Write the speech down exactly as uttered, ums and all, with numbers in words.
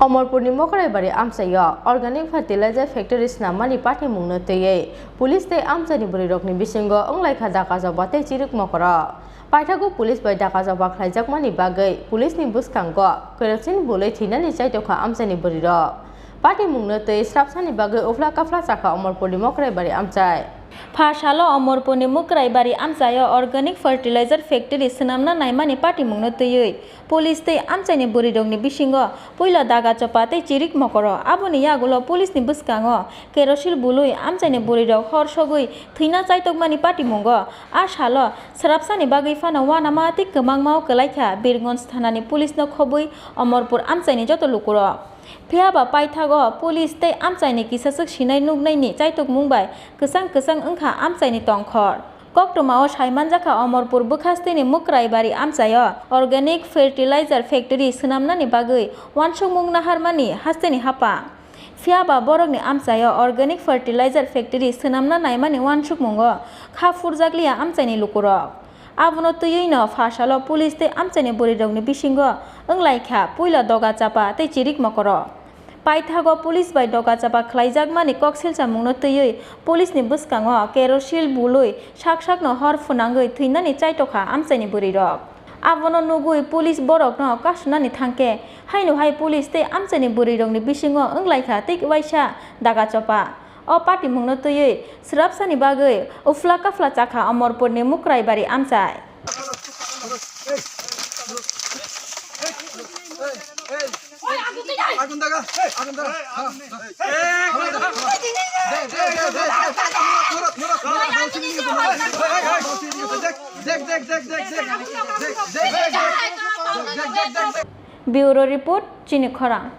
Omorpurni Mokraibari amchaio organic fertilizer factory swnammani patimungno twiwi police tei amchaini bwrwirokni bisingo wnglaikha daga joba tei chirik mokoro. Paithago police bai daga joba khlaijakmani bagwi policeni bwskango kerosene bului thwinani chaitokha amchaini bwrwirok. Patimungno twi srapsani bagwi uphla kaphla chakha Omorpurni Mokraibari amchai. Pha salo Omorpurni Mokraibari amchaio organic fertilizer factory swnamna naimani patimungno twiwi police tei amchaini bwrwirokni bisingo puila daga chopa tei chirik mokoro. Aboni yagulo policeni bwskango kerosene bului amchaini bwrwirok hor sogwi thwina chaitokmani patimungo. A salo srapsani bagwi phano uanama tei kwmangmao kwlaikha Birganj thanani policeno khobwi Omorpur amchaini joto lukurok. Phiyaba paithago police tei amchaini kisachwk sinai nuknaini chaitokmung bai kwchang kwchang wngkha amchaini tongkhor. Koktwmao saimanjakha Omorpur bwkhasteni Mokraibari amchaio organic fertilizer factory swnamnani bagwi uansukmung naharmani hasteni hapang. Phiyaba borokni amchaio organic fertilizer factory swnamna naimani uansukmungo kha phurjakliya amchaini lukurok. Abono twiwino pha salo police tei amchaini bwrwirokni bisingo wnglaikha puila doga chapa tei chirik mokoro. Paithago police bai doga chapa khlaijakmani kok selchamungno twiwi policeni bwskango kerosene bului sak sakno hor phwnangwi thwinani chaitokha amchaini bwrwirok. Abono nugwi police borokno kasunani thangkhe, haino hai police tei amchaini bwrwirokni bisingo wnglaikha tei waisa daga chopa. O patimungno twiwi srapsani bagwi uphla kaphla chakha Omorpurni Mokraibari amchai. Bureau report, Chini Khorang.